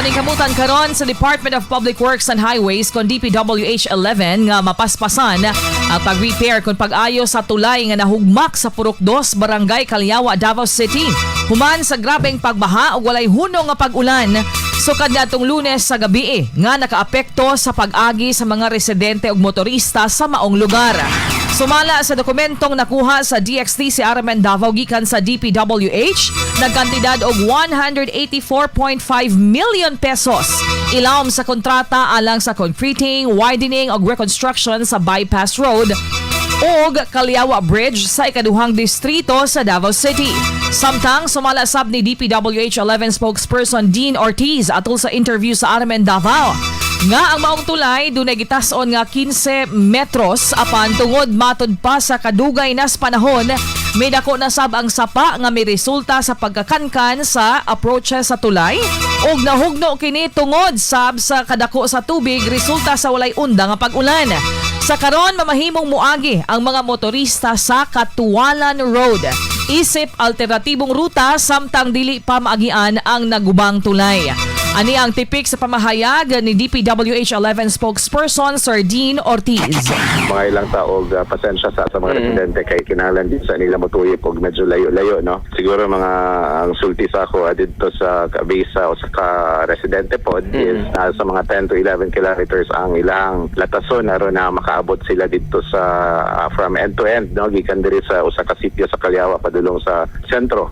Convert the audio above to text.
Paningkamutan karon sa Department of Public Works and Highways kon DPWH 11 nga mapaspasan ang pag-repair kon pag-ayo sa tulay nga nahugmak sa Purok 2, Barangay Kalyawa, Davao City. Human sa grabeng pagbaha ug walay hunong nga pag-ulan sukad ngadtong Lunes sa gabi nga nakaapekto sa pag-agi sa mga residente ug motorista sa maong lugar. Sumala sa dokumentong nakuha sa DXTC RMN Davao gikan sa DPWH, nagkantidad og ₱184.5 million ilawom sa kontrata alang sa concreting, widening ug reconstruction sa bypass road ug Kalyawa Bridge sa ikaduhang distrito sa Davao City. Samtang sumala sab ni DPWH 11 spokesperson Dean Ortiz atol sa interview sa RMN Davao nga ang maong tulay dunay gitas-on nga 15 metros, apan tungod matud pa sa kadugay nas panahon, may dako na sab ang sapa nga may resulta sa pagkakankan sa approaches sa tulay ug nahugno kini tungod sab sa kadako sa tubig resulta sa walay unda nga pag-ulan. Sa karon, mamahimong muagi ang mga motorista sa Katualan Road isip alternatibong ruta samtang dili pa maagian ang nagubang tulay. Ani ang tipik sa pamahayag ni DPWH 11 spokesperson Sir Dean Ortiz. Mga ilang tao og pasensya sa mga residente kay kinahanglan din sa nila motuyok og medyo layo-layo, no. Siguro mga ang sulti sa ako didto sa kabisa o sa ka residente pod is nasa mga 10 to 11 kilometers ang ilang latason aron na makaabot sila didto sa from end to end, no, gikan diri sa usa ka sitio sa Kalyawa padulong sa sentro.